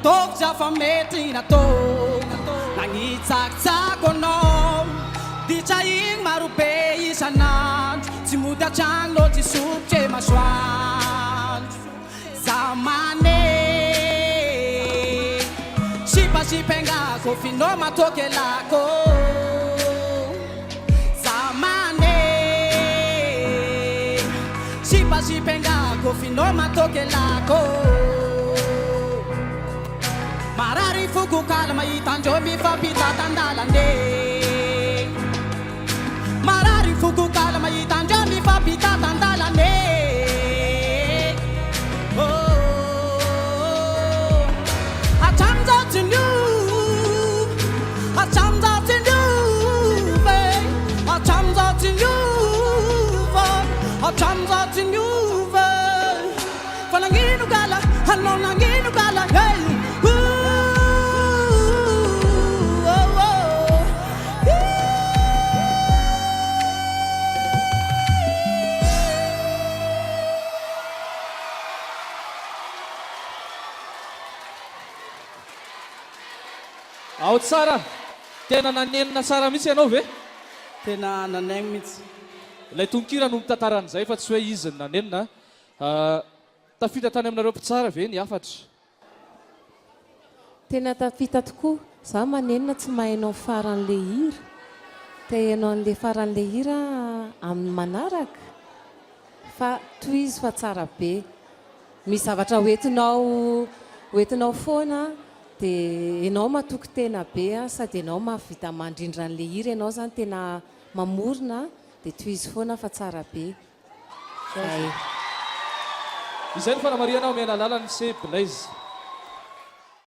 Nataoko tsy afa-mety nataoko Nagnitsakitsako anao Ditra igny marobe isan'andro Tsy mody an-tragno tsy sokotry masoandro Za mane Sipa sipaingako Finao matoky elako Za mane Sipa sipaingako Finao matoky elako Marary foko kala mahita andreo mifampitatan-dalana e Marary foko kala mahita andreo mifampitatan-dalana e Oh Hatramin'izao tsy niova Hatramin'izao tsy niova e Hatramin'izao tsy niova Hatramin'izao tsy niova Fa nagnino kala Anao nagnino kala hey Ooh oh oh Ao tsara! Tena nanenina tsara mihitsy ianao ve? Tena nanaigny mihitsy. Ilay tononkira no mitantara an'izay fa tsy hoe izy no nanenina a. Tafita tany aminareo mpitsara ve ny hafatra? Tena tafita tokoa. Za manenina tsy maheno ny faran'le hira. Te heno an'le faran'le hira amin'ny manaraka. Fa tohizo fa tsara be. Misy zavatra hoentinao hoentinao foana dia enao matoky tena be sady enao mahavita mandrindra an'le hira enao zany tena mamorona dia tohizo foana fa tsara be. Zay. Izay ny fanamarihana omena alalana ny se Blaise.